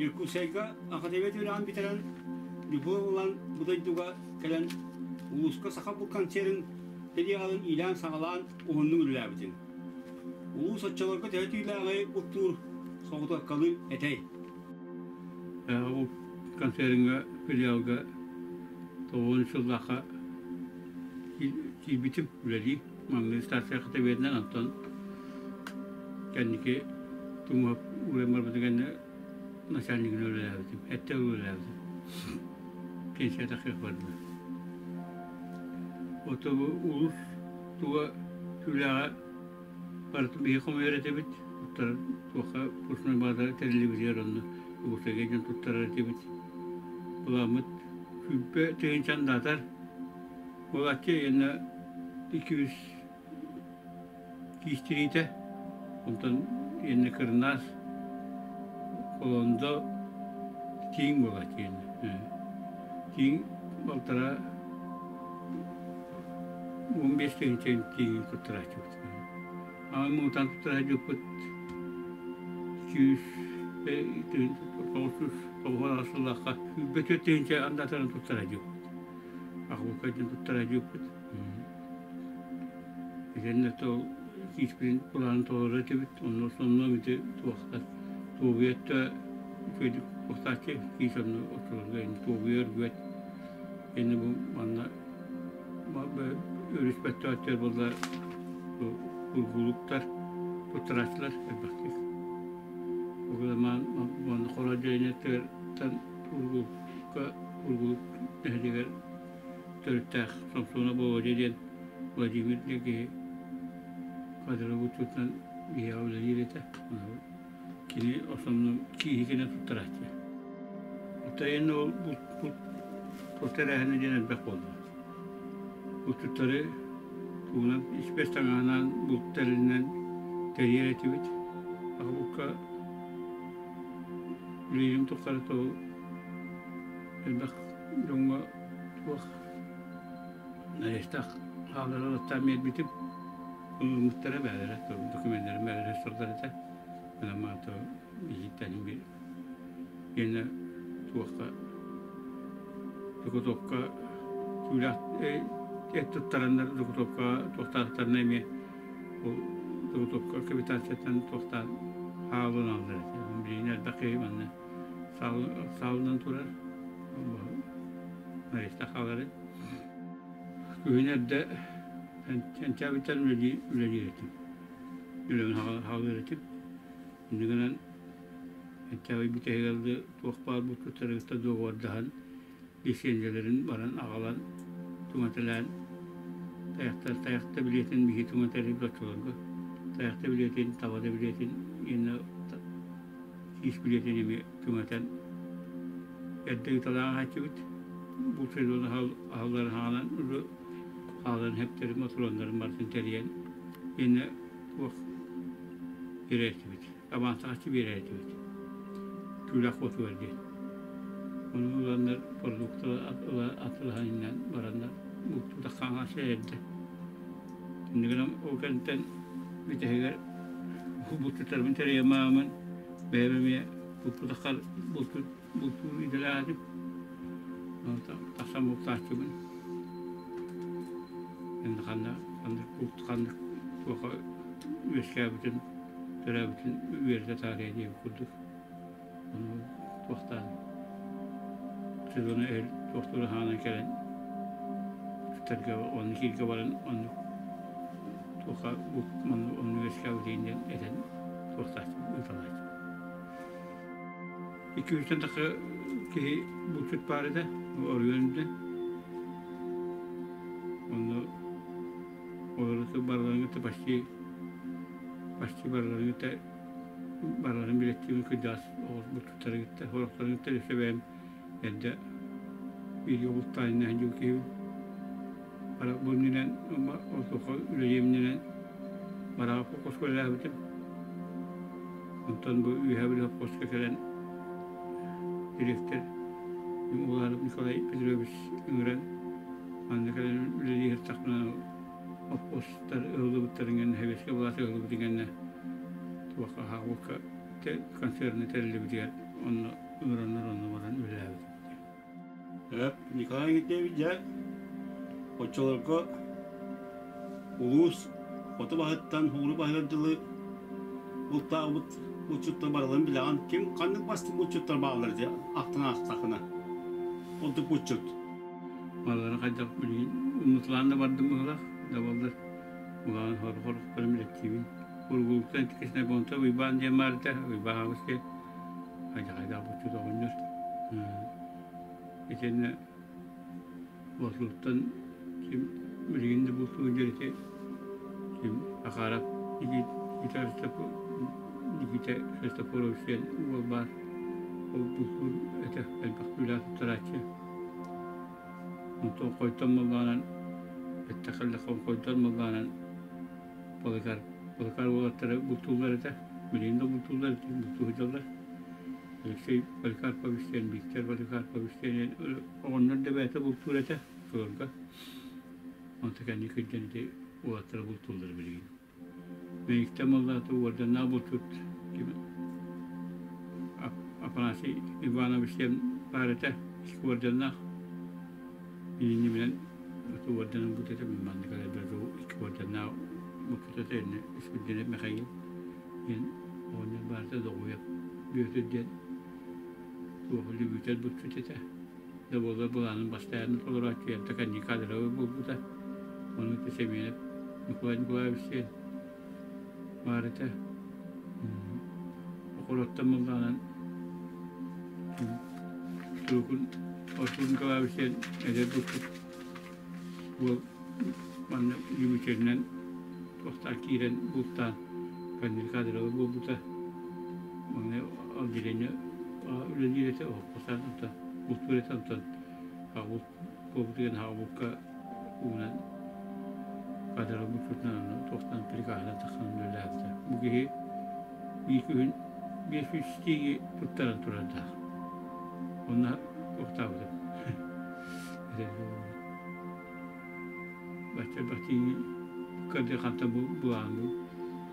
Иркутскайга академия үөрэҕин бүтэрэн, диплом ылан бу дойдуга кэлэн улууска саха булт концерын филиалын иилээн-саҕалаан уһуннук үлэлээбитим. Улуус оччолорго төһө түүлээҕи бултуур соҕотуопкалыы этэй? Ол концерыҥҥа филиалга 90 сыллаахха киирбитим үлэлии. Маҥнай станция кэтэбиэтинэн онтон кэнники тумуһап ууран барбытын кэннэ начальнигынан үлэлээбитим, эттэ үлэлээбитим. Пенсия тахсыах бардым. Ото бу улус туга түүлээҕэ барытын биһи хомуйар этибит. Туттарар туохха пушной бааза тэриллибитигэр онно Угусайга дьон туттарар этибит. Буламмыт 20 тыһыынчан даатар Буолааччы уонна 200 киис тириитэ, онтон иэннэ кырынаас, холондо, тииҥ буолааччы иэннэ. Тииҥ балтараа 15 тыһыынча тииҥин туттарааччыбыт. Аҕам муҥутаан туттара сылдьыбыппыт 100 998 сыллаахха 24 тыһыынча андаатарын туттара сылдьыбыппыт. Аҕабыкка диэн туттара сылдьыбыппыт. Итиннэ то кииспин былаанын толорор этибит. Онно сонно ити туохтан туобуйатта үчүгэйдик туохтааччы киис онно оччолорго ини туобуйа өргүөт ини бу манна өрүс бөттөөттөр буолла ургулуктар туттарааччылар элбэхтик. Ол манна хоро дьиэнеттан ургулукка ургулук нэһилиэгэр төрүттээх Самсона Болодьа диэн Владимир диэн киһи кадровый учуутунан биһиэхэ үлэлиир этэ. Кини основном кииһи гына туттарааччы. Оттон ол булт тэрээһинэ диэн элбэх буолла. Булчуттары тугунан испэс таҥаһынан, булт тэрилинэн тэрийэр этибит. Аҕабыкка үлэлиирим тухары то элбэх дьоҥҥо туох наезтаах хаалларалаттаан биэрбитим. Ылыммыттара бээлэрэ, докуменнарым бээлэрэ сурдар этэ. Манан биһиттэн биир гиэнэ туохха докутуопка түүлээх эт туттараннар докутуопка туохтаахтарына эмиэ ол докутуопка капитацияттан туохтаан хаалыналлар этэ. Билигин элбэх киһи манна саалынан турар. Наезта хаалары. Күһүн эрдэ сентябрьтан үлэлиир этим. Үлэбин хаалыыр этим. Инньэ гынан сентябрь бүтэһигэр туох баар булчуттары кытта дуогабардаһан лицензияларын баран аҕалан түҥэтэлээн тайахтар тайахта билиэтин биһи түҥэтэрибит оччолорго тайахта билиэтин таба да билиэтин иннэ киис билиэтин эмиэ түҥэтэн эрдэ ыыталаан аһааччыбыт. Бу сезон аһылларын хаалан хаалан хэптэрин мотуруоннарын барытын тэрийэн иннэ туох биэрээччибит. Абаансаҕаччы биэрээччибит. Түүлээх хотугар диэн. Ону ыланнар продукта атылаһан иннэн бараннар бултуу хаҥас эрдэ. Инньэ гынан ол кэнниттэн бүтэһигэр булчуттарбын тэрийэн маамын бэйэм эмиэ булпутаххар бултуур бултуур идэлээх этим. Тахсан бултааччыбын. Инде ханна ханнык булт ханнык туоха үөскээбитин төрөөбүтүн үөрэтэ таарыйа диэбит курдук. Ону туохтаан сезону өр туохтуур хаанан кэлэн туттарга онно кииргэ баран оннук туохха булт оннук үөскээбитин диэн этэн туохтааччы ыыталааччы. Икки тахса киһи булчут баар этэ, оройуон үрдүнэн. Онно олору барыларын кытта почти почти барыларын кытта барыларын билэттиибин кырдьаҕас булчуттары кытта сорохторун кытта өссө бэйэм эрдэ бииргэ бултаан иннэ киһибин. Бу иннинэн ортоку үлэлиэм иннинэн Бараҕа хоппуоска үлэлээбитим. Онтон бу Үөһээ Бүлүү хоппуоска кэлэн дириэктэр Уларов Николай Петрович ыҥыран манна кэлэн үлэлии сырыттахпына хоппуостар ыһыллыбыттарын кэннэ сэбиэскэй былаас ыһыллыбытын кэннэ туохха хаалбыкка концерны тэриллибитигэр онно. Ыҥыраннар онно баран үлэлээбитим. Николай Никитевич дьэ оччолорго улуус хоту баһыттан ууру баһыгар дылы бултаабыт булчуттар барыларын билэҕин. Ким ханнык бастыҥ булчуттар бааллар дии ахтан аастаххына. Ордук булчут. Балары хайдах билигин умнутулаан да бардым быһыылаах да буоллар улахан хорохторун билэттиибин. Ургулуктан иккисинэ Бонто Уйбаан диэн баар этэ, Уйбаан аҕабыс диэн хайдах булчут оҕонньор. Итиннэ Боотулуттан ким билигин да бултуур дьиэти ким Акаарап Никита Никита Христофорович диэн уол баар. Ол бултуур этэ элбэх түүлээх туттарааччы. Онтон хойтон буоллаҕынан эттэхэллэхэ хойдон буоллаҕынан Поликар Поликар уолаттара бултууллар этэ. Билигин да бултууллар, бултуу сылдьаллар. Алексей Поликарпович диэн, Виктор Поликарпович диэн оҕонньор да бэйэтэ бултуур этэ сылырга. Онто кэнники кырдьан ити уолаттара бултууллар билигин. Мэйиктэн буоллаата уордьаннаах булчут ким Афанасий Иванович диэн баар этэ, икки уордьаннаах. Иннибинэн уордьанын бут этэ маннык элбэх икки уордьаннаах булчут этэ иннэ Испирдиэнэп Михаил диэн оҕонньор баарта Доҕуйап Бүөтүр диэн туох любитель булчут этэ. Да буоллар былаанын бастайаанна толорооччу Янта кадровый буолбута. Ону Семенов Николай Николаевич диэн баар этэ. Окуруоттан буллаанан Турукун Артур Николаевич диэн эдэр булчут уол манна любителинэн туохтаах киирэн бултаан кандидат кадровый буолбута. Манна отделение үлэлиир этэ, оһоххосаан онтон бултуур этэ, онтон хаҕабыл буолбутугар хаҕабылка уунан кадровый булчутунан туохтан приказынан тахсан үлэлээбитэ. Бу киһи биир күһүн 500 тииги туттаран турардаах. Онно туохтаабытым. Бачча батыы кырдьа ханта булаан бу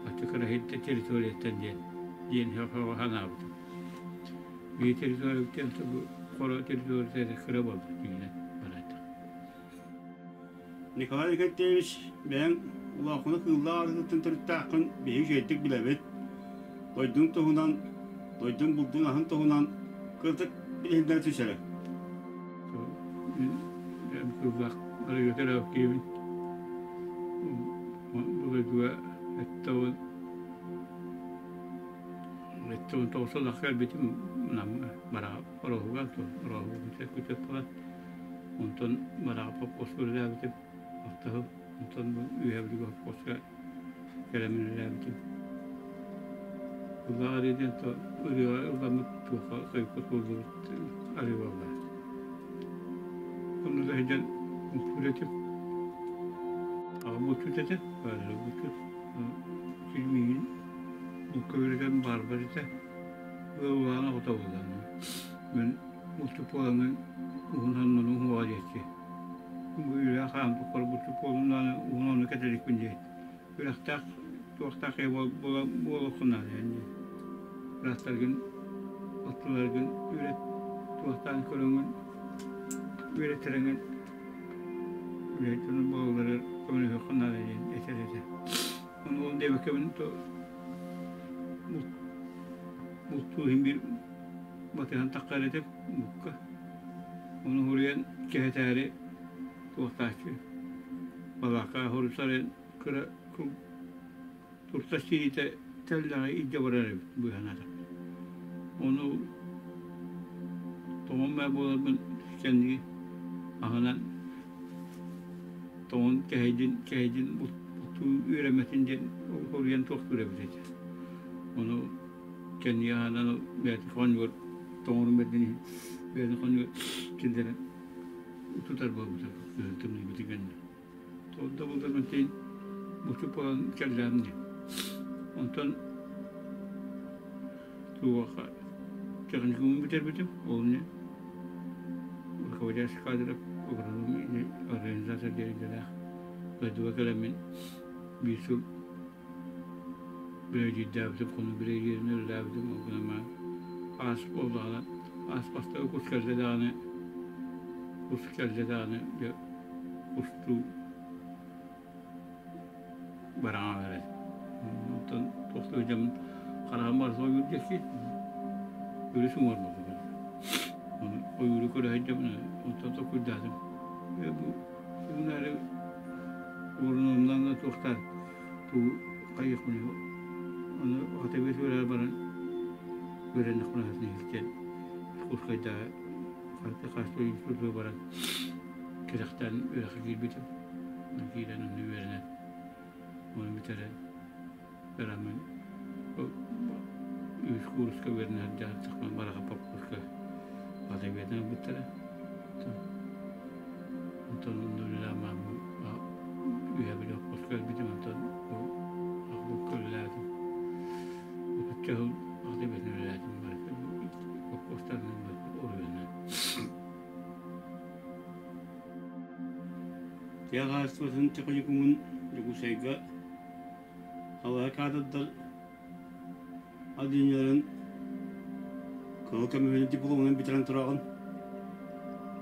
бачча кыраһыйда территорияттан диэн диэн санаабытым. Биир территорияттан бу хоро территорията кыра буолла дьиҥинэн бараата. Николай Николаевич бэйэҥ улаахуна кыыллаах арыгыттан төрүттээххин биһиги үчүгэйдик билэбит. Дойдуҥ туһунан, дойдуҥ булдун аһын туһунан кырдьык билиһиннэрэ түс эрэ. Кыыллаах арыгы төрөөбүт киһибин. Бу дойдуга 79 сыллаах кэлбитим Намҥа Бараҕа Ороһуга Ороһу күтэр буолан онтон Бараҕа холкуоска үлэлээбитим алта сыл онтон бу Үөһээ Бүлүүгэ холкуоска кэлэн үлэлээбитим. Кыллаах арыы диэн то ырыаҕа ылламмыт туохха тойукка туоллубут арыы буолла. Онно да сылдьан бултуур этим. Аҕам булчут этэ, баара булчут. Сир миигин булка үөрэтэн баарбар этэ. Ыаллаан оҕото буоллаҕына. Мин булчут буоламмын уһун саннын уһуоҕа диэччи. Бу үөрэх хаан тухары булчут буоллум даҕаны уһун ону кэтэрикпин диэт. Үрэхтээх туохтаах киһи буолуоххун наада диэн. Бырааттаргын, оттуларгын үөрэт, туохтаан көрөҥҥүн, үөрэттэрэҥҥин үлэһит дьону буолалларыгар көмөлөһүөххүн наада диэн этэр этэ. Ону ол диэбэккэбин то бултуу иһин биир батыһан таххар этим букка. Ону хуруйан кэһэтээри туохтааччы балаакка хоруйсар кыра туртас тириитэ тэллэҕи илдьэ барар эбит быыһанаата. Ону тоҥон баа буоларбын кэнники аһынан тоҥон кэһэйдин кэһэйдин бултуу үөрэммэтин диэн хоруйан туохтуур эбит этэ. Ону кэнники аһынан бэйэтин хонньугар тоҥорун бэрдин иһин бэйэтин хонньугар киллэрэн тутар буолбута тымныйбытын кэннэ. Ол да буоллар мантан бучук буолан кэллэҕим дии. Онтон туоха техникумун бүтэрбитим. Ол инньэ руководящий кадров агроном организатор диэн идэлээх дойдуга кэлэммин биир сыл биригэдьиирдээбитим, хонуу биригэдьииринэн үлэлээбитим. Ол гынан баран аас буоллаҕына. Ааспастыы кус кэллэ даҕаны, кус кэллэ даҕаны дьэ кустуу бараҥа эрэ. Онтон туох да дьон хараҕым барыта ойуур диэки өрүс уҥуор буолла. Ону ойууру көрө сылдьабын, онтон толкуйдаатым. Ээ бу уунары уурунумнан да туохтаан туу хайыахпыный ону хата бэс үөрэ баран үөрэннэхпинэ иһиттэн Иркутскайдааҕы хаста институтугар баран кэтэхтээн үөрэххэ киирбитим. Киирэн онно үөрэнэн ону бүтэрэн бараммын үс кууруска үөрэнэ сылдьан Барахапап курска Батайбиятын ылбыттара. Онтон онно үлэлээн үһэ били хоско кэлбитим, онтон ахбукка үлэлээтим. Отучча сыл Батайбиятын үлэлээтим барыта холкуостарынан уруйунан. Тыа хаһаайыстыбатын техникумун Дьокуускайга салайар кадрдар отделениеларын кыһыл көмүһүн дипломунан бүтэрэн тураҕын.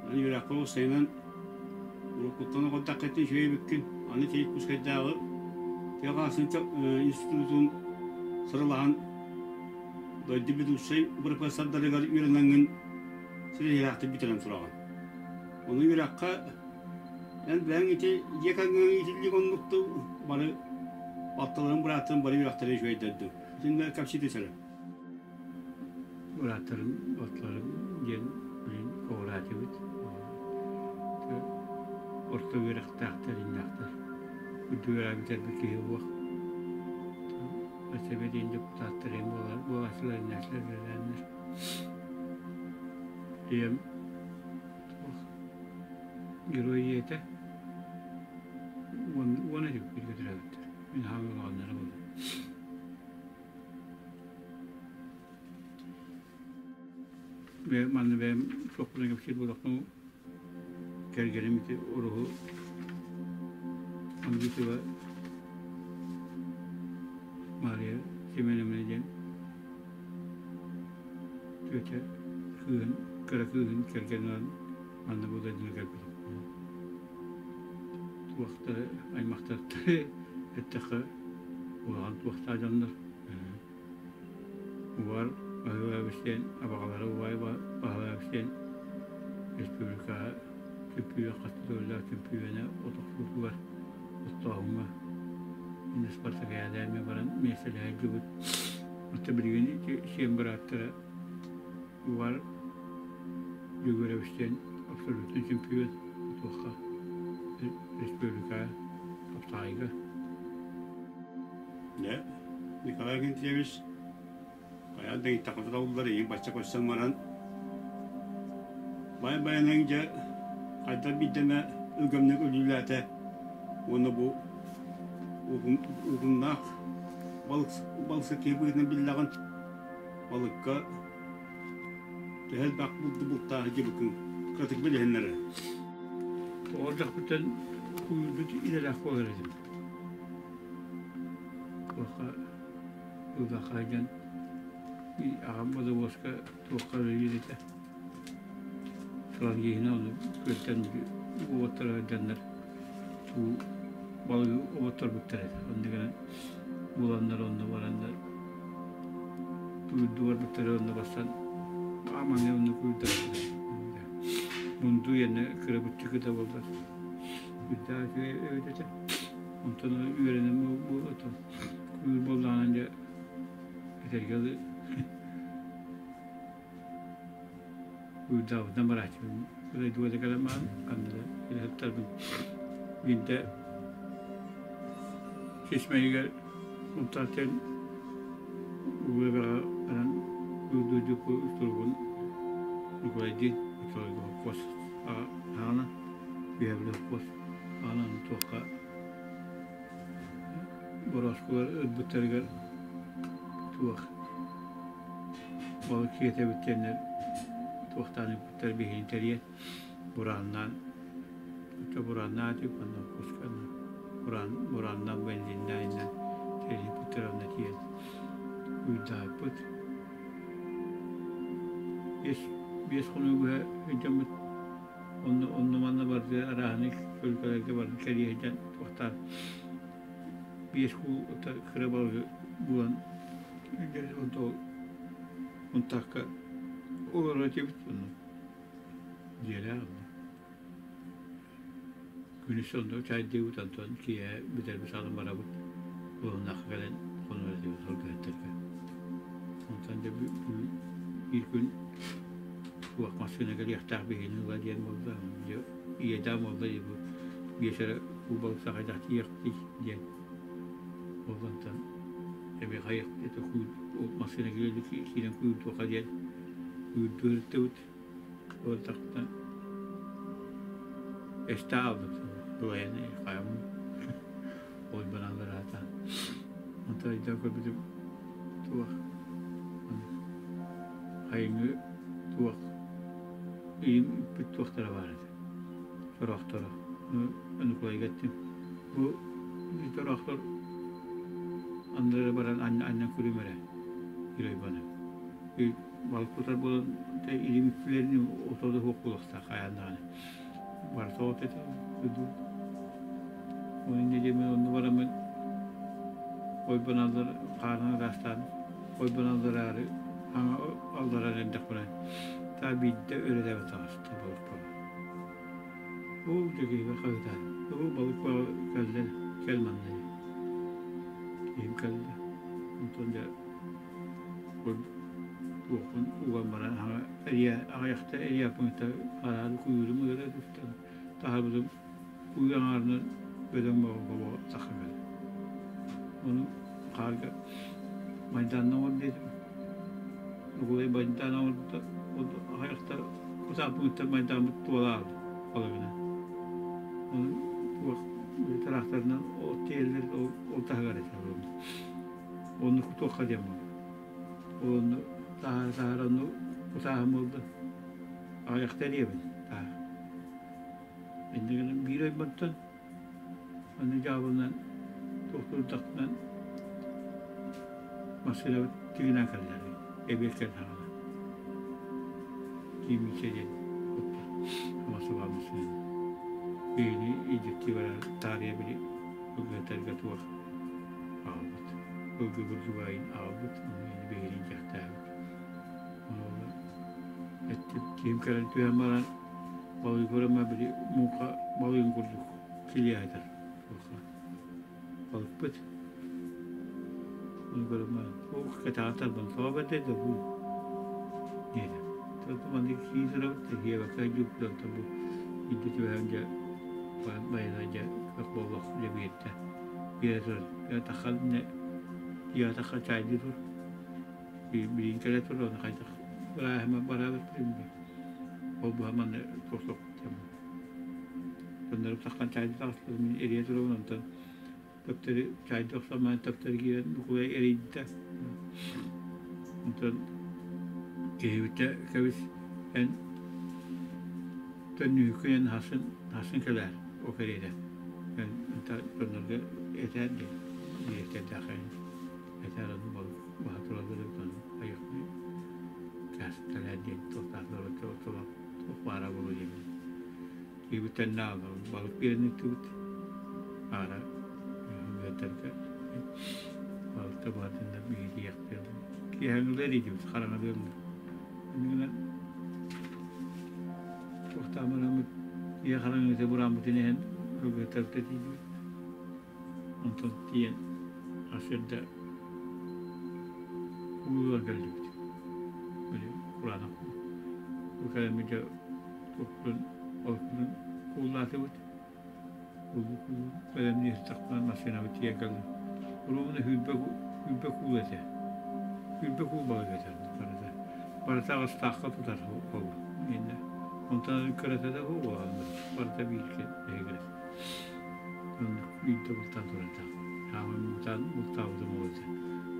Аны үөрэххэ уопсайынан уруккуттан оҕолдоххиттан үчүгэй эбиккин. Аны ити Иркутскайдааҕы тыа хаһаайыстыбатын институтун сыралаһан дойду ведущай бырапыассардарыгар үөрэнэҥҥин ситиһиилээхтик бүтэрэн тураҕын. Ону үөрэххэ эн бэйэҥ ити дьиэ кэргэҥҥэ иитиллиик оннукту бары балтыларын бырааттарын бары үөрэхтэрэ үчүгэйдэр дуу. Итиннэ кэпсии түс эрэ. Бырааттарым, балтыларым диэн билин көҕүлээтибит. Орто үөрэхтээхтэр, иннээхтэр. Үрдүк үөрэҕи бүтэрбит киһи суох. Сэбиэтин депутаттарын буолааччылар иннээхтэр үлэлээннэр. Ийэм Герой ийэтэ уон этик бииргэ төрөөбүттэр. Мин хаамыы улаҕаннара буолла. Бэйэм манна бэйэм суохпунан кэпсиир буоллахпына кэргэним ити уруһу Амгитова Мария Семеновна диэн Тетя кыыһын, кыра кыыһын кэргэнинэн манна бу дойдуга кэлбитим. Туохтары, аймахтартары эттэххэ улахан туохтаах дьоннор. Убар Баһылаабыс диэн абаҕалара убай Баһылаабыс диэн республикаҕа чөмпүйүөн хас да төгүллээх чөмпүйүөнэ от охсуутугар оттооһуҥҥа иннэ спартакиадаҕа баран миэстэлэһэ сылдьыбыт. Оттон билигин ити сиэн бырааттара Иван Дьөгүөрэбис диэн абсолютнай чемпион туохха республика Хаптаҕайга. Дьэ, Николай Гентьевич хайаан да ыйыттахпытына табыллар ийин бачча көрсөн баран бай-байаныҥ дьэ хайдах биирдэ эмэ өлгөмнүк өлүүлээтэ уонна бу угуннаах балык балыксыт киһи быһыытынан биллэҕин балыкка төһө элбэх булду бултаах дьыбыкын кыратык билиһиннэрэ. Оҕордохпуттан куйуурбут идэлээх буолар этим. Туохха ыллахха сылдьан аҕам бодобуоска туохха үлэлиир этэ. Фалангиһынан ону күөлтэн уоттара сылдьаннар уу балыгы оботторбуттар этэ. Онно гынан буланнар онно бараннар куйуурдуу барбыттара онно барсан маҥнай онно куйуурдаабыттара. Мунду иэнэ кыра быччыкыта буоллар үрдээх үчүгэй эбит этэ. Онтон үөрэнэн буолуо куйуур буоллаҕына дьэ этэргэ дылы Уйдаабытынан барааччыбын. Дойдуга да кэлэн баран ханна да кэлэ сыттарбын биирдэ Чечмэйигэр Сунтаартан Угэбэҕэ баран уйдуйдуку туругун Ньукулайдыын оччолорго холкуос аҕана Үөһэбилэ холкуос аҕанан туохха борооскулар ылбыттарыгар туох Балык сиэтэбит диэннэр туохтаан ыыппыттар биһигини тэрийэн бурааннаан оччо бурааннаан этик уонна кусканы бураан бурааннаан бензиннээн тэрийбиттэр онно тиийэн уйдаабыппыт. Ис 5 хонугу быһа сылдьаммыт онно онно манна барда арааһынай көлүкэлэргэ баран кэлиэ сылдьан туохтаан 5 куул кыра балыгы булан онтоол олорор этибит онно дьиэлээх онно Күнүс онно чаайдыыбыт, онтон киэһэ бүтэрбит саҕана барабыт. Уолуннаахха кэлэн хонор этибит сылгыһыттарга. Онтон дьэ биир күн туох массыына кэлиэхтээх биһигини ыла диэн буолла. Дьэ ийэдээх буолла дии бу биэс эрэ уу балыкса хайдах тиийиэхпитий диэн. Ол онтон эмиэ хайыахпыт массыына кэлиэ киирэн куйуурдуохха диэн куйуурдуу сырыттыбыт. Буолтахпына эстаабыт дуойаны хайаммын ойбонон ыраатаан онтон өйдөөн көрбүтүм туох хайыҥы туох ыйым үппүт туохтара баар этэ сорохторо Ньукулайга эттим бу сорохтор аннары баран анньан көрүм эрэ Иройбаны Балыкпытар буолан илимиппилэрин ото да суох буолуохтаах хайаан даҕаны. Барыта от этэ курдук. Ол инньэ диэммин онно бараммын ойбон хаарынан ыраастаан ойбон аллараары хаҥа алларан эрдэхпинэ таа биирдэ өрө таҕыста балык бөҕө. Оо дьэ киһибэр хаһыытаан оо балык бөҕө кэллэ кэл манна диэн. Киһим кэллэ. Онтон дьэ Туохпун уган баран аҕыйахта эрийээппин хараары куйуурум ыара түстэ таһарбытым куйуур аҥаарынан бөдөҥ бөҕө тахсан кэллэ. Ону хаарга майдаанна оҥор диэтим. Ньукулай майдаан оҥорбута аҕыйахта кутааппытыттан майдааммыт туола аалла половина. Ону туох тыраахтарынан от тиэллэр ол таһыгар этэ. Онно кутуохха диэн буолла. Ол онно таһаара таһаара онно кутааһын буолла. Аҕыйахта эриэбин таһаа. Инньэ гынан биир ойбонтон аны дьаабылынан туохтуурдахпынан массыынабыт тигинэн кэллэ эбиэт кэллэҕинэ. Киимичэ диэн Москва массыына. Биһини илдьиттии барар таарыйа били ыгыатарга туох аҕалбыт. Ылгы бурдугайын аҕалбыт, ону биһиги дьиэхтээбит. Ону эттим, киһим кэлэн түһэн баран, балыгы көрөммө били муҥха балыгын курдук килиэ этэр. Балыкпыт. Ону көрөн баран, ох, кэтэҕэ тарбан тоҕо бэрдэй да бу диэтэ. Маннык кии сырабыт, тэһиэбэккэ дьууппутан бу илдьэ түбэһэн дьэ байана дьэ көх буоллах дьэ биэрдэ. Биэрэ турар. Таххан тахха чаайдыы тур. Билин кэлэ тур, оны хайдах бырааһыма бараабыт Ол быһа манна туох Дьоннорум таххан чаайдыы таҕыстылар, мин эрийэ турабын, онтон төптөрү чаайдыы охсон баран төптөрү киирэн Ньукулай эрийдэ. Онтон киһибитэ кэбис эн төннүүкү эн хасын хасын кэлээр ол кэриэтэ эн дьоннорго этээр диэн дириэктэрдээххин этээр ону баһа тураллар эбит ону айахпын кэлээр диэн туохтаахтар туох баара буолуо диэн Киһибиттэн балык биэрэн ыыттыбыт. Аара ыаттарга балыкта баатынна биһириэхпит. Киэһэҥҥилэр иитибит хараҥалыам. Иннигинэн туохтаамараммыт ийэ хараҥыыта бурааммытын иһэн ылгыттарбыта тиийдибит. Онтон тиийэн сарсыарда уулугар кэллибит. Били кураанах уу. Бу кэлэммит дьэ Туохпун олохпун кууллаатыбыт. Бэлэмнии сыттахпына массыынабыт тиийэн кэллэ. Уруумуна 20 куул этэ. 20 куул балык этэ барыта. Барыта аҕыстаахха тутар ол. Иннэ. Онтон кырата да буолан барыта бииргэ биһигирэ. Оннук биирдэ бултаан турардаах. Хааман бултаан бултаабытым ол этэ.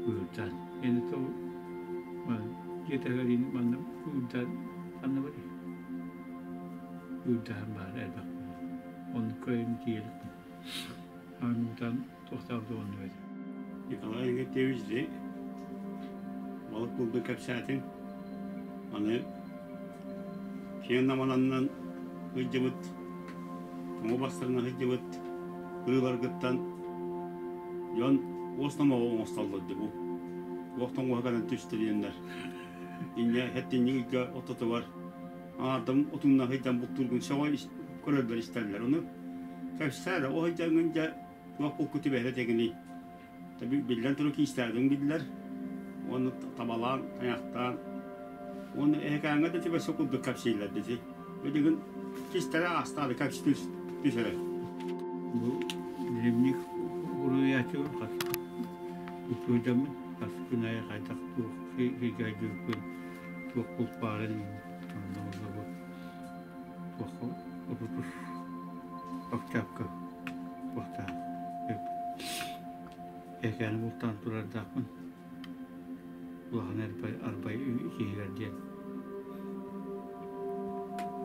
Куйуурдаан. Енді то дьиэ таһыгар манна куйуурдаан ханна барый? Куйуурдаан баар элбэх Оннук көйүм тиийэликпин. Хааммытан туохтаабыта оннук этэ. Николай Игнатьевич балык булду кэпсээтиҥ. Аны Киэҥ намананнан сылдьыбыт, тоҥо бастарынан сылдьыбыт ырыаларгыттан дьон уос номоҕо оҥостоллор дии бу. Туох тоҥуоһа кэлэн түстэ диэннэр. Инньэ хэттинньи ыйга ортотугар аҥаардам отунна сылдьан бултуургун сөҕө көрөллөр истэллэр. Ону кэпсээ эрэ, ол сылдьаҥҥын дьэ туох булку түбэһэрэ дэгиний? Биллэн турар киистээбитиҥ биллэр. Уонна табалаан, тайахтаан. Уонна эһэкээҥҥэ да түбэсэ курдук кэпсииллэр дии. Билигин кистэлэ аастаары кэпсии түс эрэ. Бу дневник уруйааччыбын хас учуойдаммын хас күн аайы хайдах туох киһи туох булпаарын онно бу туохха отутус октябка туохтаах Эһэкээни бултаан турардаахпын улахан арбай арбай киһигэр диэн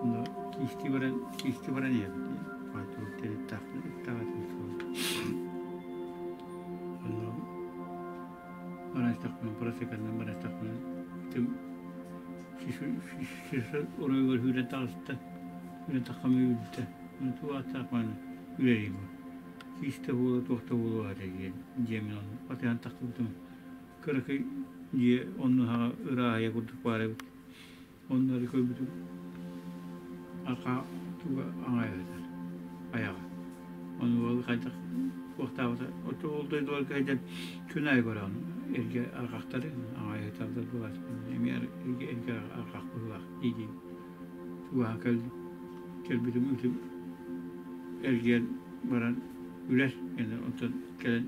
Онно киистии баран киистии баран иһэбит тэрилтээхпин Онно баран истэхпинэ просеканан баран истэхпинэ сиси оройугар сүүрэн таҕыста сүүрэн таххам үүрдэ ону туох ааттаах мааны үлэлиибин киистэ буола туох да буолуо этэ диэн дьиэмин онно батыһан тахсыбытым кыракый дьиэ оннуһаҕа ырааһыйа курдук баар эбит онно эрэ көрбүтүм арҕаа туга аҥайа сытар айаҕа ону уол хайдах туохтаабыта ол дойдуларга сылдьан күн аайы көрөҕүн эргэ арҕахтары аҥайа сыталлар буолааччы эмиэ эргэ эргэ арҕах быһыылаах дии дии чугаһаан кэллим кэлбитим ытым эргийэн баран үлэр онтон кэлэн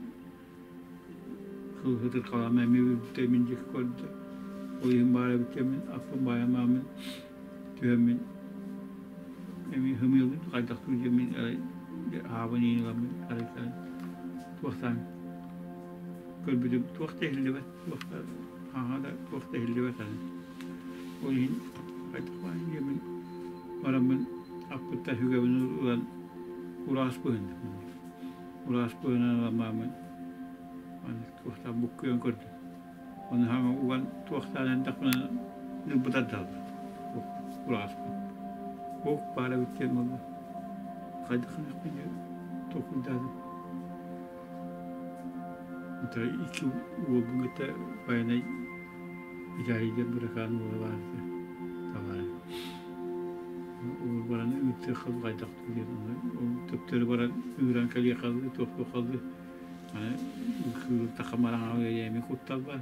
Сылгытырхалаама эмиэ үүрбүтэ мин диэки көрдө. Ол иһин баар эбит мин аппын баайамааммын түһэммин эмиэ һымыйалыыр хайдах дуу диэммин арай аабын иин ыламмын арай кэлэн туохтаан көрбүтүм туох да иһиллибэт туох да хаҥа да туох да иһиллибэт аны ол иһин хайдах баайын диэммин бараммын аппыттан сүгэбин ылан ураас быһынным Ураас быһынан ыламмааммын маннык туохтаах буккуйан көрдүм. Ону хаҥа уган туохтаан эндэхпинэ ньылбы тардаллар. Урааспын. Ох баара эбит диэн буолла. Хайдах гыныахпын диэн толкуйдаатым. Онто икки уолбун кытта Байанай Виталий диэн быракаан уола баар этэ. Табаарым. Ол баран ыытыах хайдах диэн төптөрү баран ыыран кэлиэ халлыы туохтуу халлыы аны кыыл тахамараҥа эмиэ куттал бар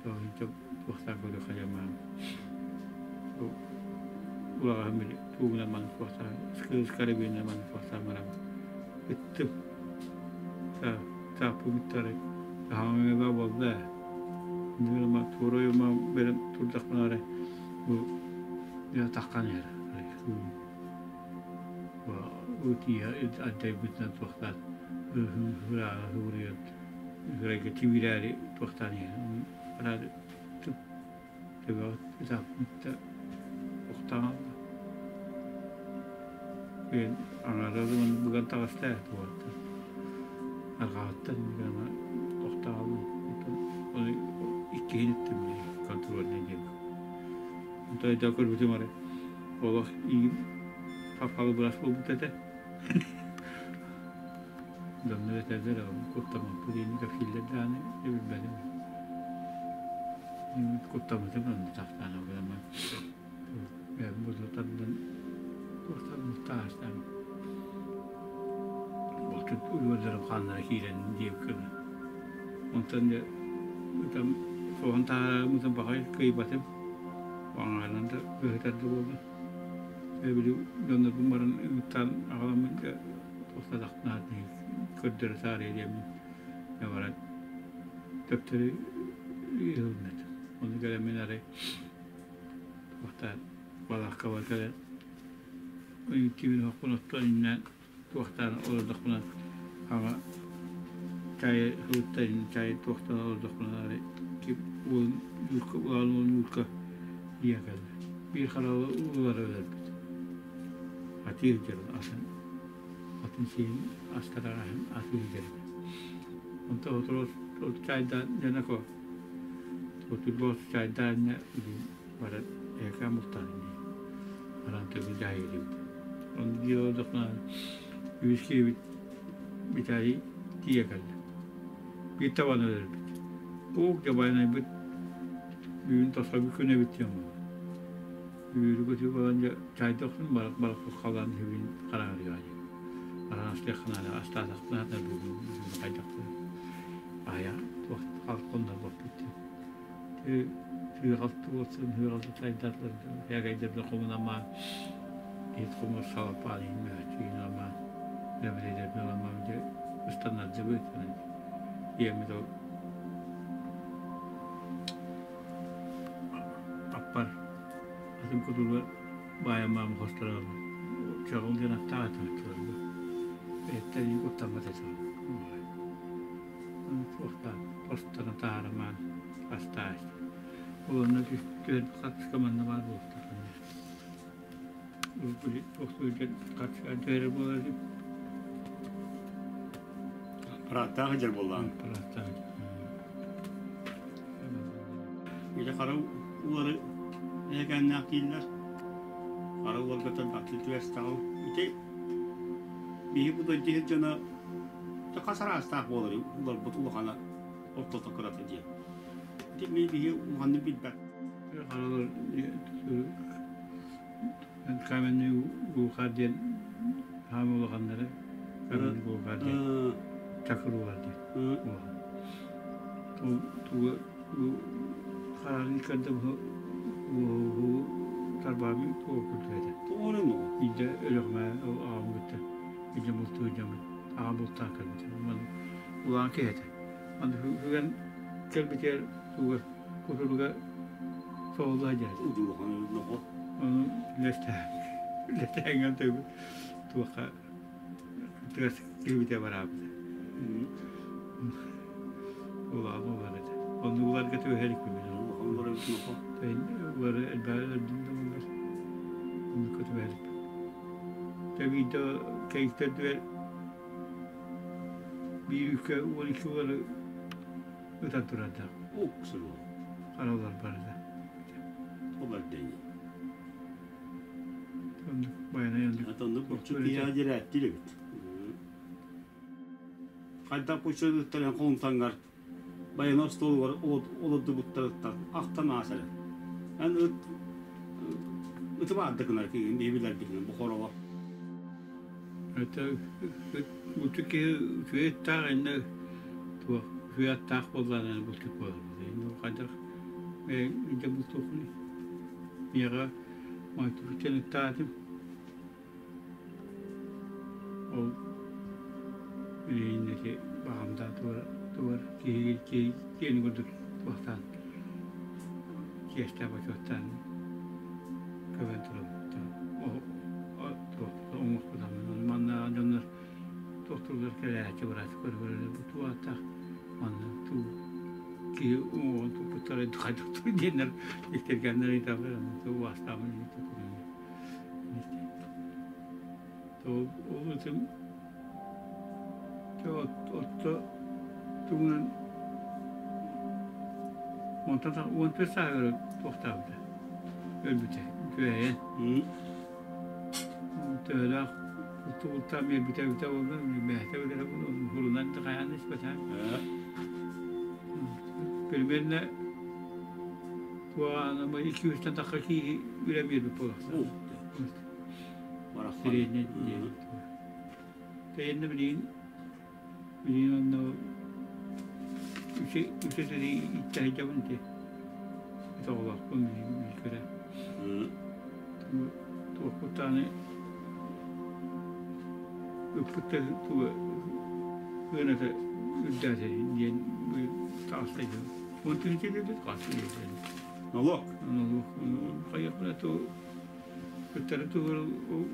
туохтаах көрү хайамаан улаҕаһым били тугунан маны туохтаах кыыс карабинынан маны туохтаах барам ыттым тааппыбыттары хаһааҥҥыга буолла туора бэлэм турдахпына эрэ бу таххан иһэр тииһэ ардайбытынан туохтаан ырааҕа суруйан ырайга тибирээри туохтаан иһэр бараары төбөҕө ытааппыт охтоон аҥаара быган таҕыста туоттан арҕаҕыттан тохтооллум ону иккиһин иттим контрольный диэн онтон өйдөөн көрбүтүм арай олох иим хап-халыбырас буолбут этэ дьоннор этэллэр куттаммаппыт диэн кэпсииллэр даҕаны билбэтим куттаммытым онно тахтаана быраман бэйэм буду тардан туохтан булчут уйуордарым хааннара киирэн диэбиккэ онтон дьэ ытам соһон таһаарарым баҕай кыайбатым аҥаарынан да быһытар да буолла били дьоннорбун баран ыыттаан аҕаламмын дьэ туохтаатахпына көрдөрө таарыйа диэммин дьэ баран төптөрү ыһылыннат ону кэлэммин арай туохтаан балааккабар кэлэн тимир оһохпун оттон иннээн туохтаан олордохпуна аҕа чай ылыттарын чай туохтаан олордохпуна арай уолун Юрка улахан уолун Юрка ийэ кэллэ биир хараҕы уулара өлөрбүт атыыр дьон атын атын сиэн астараҕаһын атыыр дьон онтон сотору чайдаан дьоноко отурбос чайдаан баран эһэкээн бултаан дии. Баран төгүл дьаһайыы Ону дии олордохпуна үһүс киһибит Виталий тиийэ кэллэ. Биир табаны өлөрбүт. Уук дьабайнайбыт бүгүн тосхойбут күн эбит диэн буолла. Үүрү-көтүү буолан дьэ чайда охсун барах барах халаан үһүбүн хараҥарыаҕа диэн. Баран астыаххына астаатахпына хатар бүгүн хайдах аһайа туох хоннорбоппут диэн. Тыаҕалты буолсан ыаҕалты тайдаатылар ээгэйдэрбин хомунамаан иһит хомур салапаан иһин мөһөччүгүн аламаан лэбэрэйдэрбин аламаан дьэ ыстаннардыбыт ийэммит ол аппар атын кутуругар баайамаам хосторо чаҕыл диэн аттаах этим бэйэттэн куттаммат этим Туохтаан хостоно таһаарымаан астаах. Ол онно түөрт хатыска манна баар буолуохтаах. Туохтуур хатыска түһэрэр буолар Парааттаах дьэр буоллаҕын. Парааттаах. Ити хара улары эһэкээннээх дииллэр. Хара уларга аттыы түбэстэҕим. Ити биһи бу дойду дьоно хас араастаах буолар уларбыт улахана ортото кырата диэн. Ити ми биһи улаханнык билбэт. Харалар каменный глухарь диэн хаамы улаханнары каменный глухарь диэн чакыр улар диэн улахан. Тугу хараҕын көрдө тарбаабы тугу курдук этэ. Тугу Биирдэ өлөхмө аҕам кытта илдьэ бултуу дьоммут аҕам бултаан кэлбитэ. Улахан киһи этэ. Аны бүгэн кэлбитигэр туга кутуруга соҕулла дьэ. Ону үлэстээн тыгы туохха тыас киһибитэ бараабыта. Улахан улар этэ. Онну уларга түбэһэрикпин мен. Улары элбэҕи өлөрдүм да буоллар. Оннукка түбэһэрикпин. Тэбиитэ кэйиктэрдүгэр биир үккэ 12 улары ытан турардаах. Харалар барыта. Обардайы. Оннук байанай оннук. Оннук булчут киһи дирээттир эбит. Хайдах булчуттарын холумтангар байана остуолугар олордубуттарыттан ахтан аас эрэ. Эн ыт ыты баарды гынар киһи билэрбитинэн бу хороҕо. Это ыт булчут киһи үчүгэй ыттаах иннэ туох үчүгэй аттаах буоллаҕына булчут буолар. Хайдах илдьэ бултуоххунуй? Миэхэ Мойтуһуттан ыттаатым. Ол билигин ити баҕамда туор туор киһи киһи киэни курдук туохтаан чиэстээх бочуоттаан көбөн турабыт. Оҥохпутам манна дьоннор туохтууллар кэлээччи барааччы көрө-көрө бу туох манна туу киһи уҥуоҕун туппуттара хайдах диэннэр истэргэннэр ыйыталлар убаастаабын ол ытым отто тугунан онтон 14 сааһыгар туохтаабыта өлбүтэ түһэйэн төһөлөөх бултаан биэрбитэ эбитэ буолла бэйэтэ билэрэ буолуо уһурунан да хайаан испэтэ примерно туоҕаанама икки үстэн тахха киһи үлэ биэрбит буолуохтаах средний диэн Тэйэннэ билигин билигин онно үчэ үчэ сэрии иттэһэйдэбин ити тоҕолоохпун билигин көрө туохпут даҕаны ыппыт да туга ыаната үрдээтэ диэн таҕыста 10 тыһыынча диэбит хас Налог. Налог. Хайыахпына ту кыттары тугу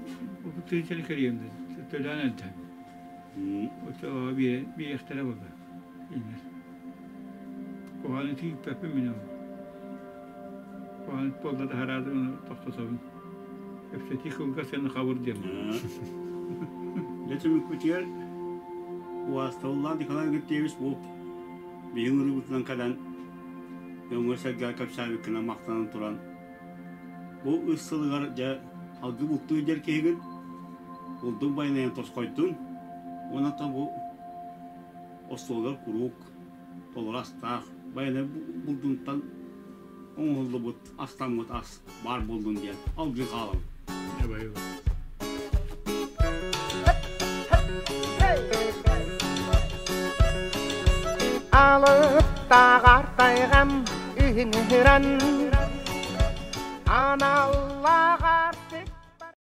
тыһыынчаны кэрийэм да төлөөн өлтө. Оччоҕо биэриэхтэрэ буолла. Иннэр. Куһаҕаны тиийбэппин мин ол. Куһаҕан буолла да хараады ону тохтотобун. Кэпсэтии кылгас сыаны хабыр диэн. Дьэ түмүкпүтүгэр убаастабыллаах Николай Игнатьевич бу биһиги ырыыбытынан кэлэн дьоҥҥо-сэргэҕэ кэпсээбиккинэн махтанан туран бу үс сылыгар дьэ. Алгы бултуу илдьэр киһигин булдуҥ байанайын тосхойдун уонна бу остуолгар куруук толору астаах байанай булдунтан оҥоһуллубут астаммыт ас баар буоллун диэн алгыы хаалабыт. Алыптааҕар тайҕам үһүҥүрэн анал.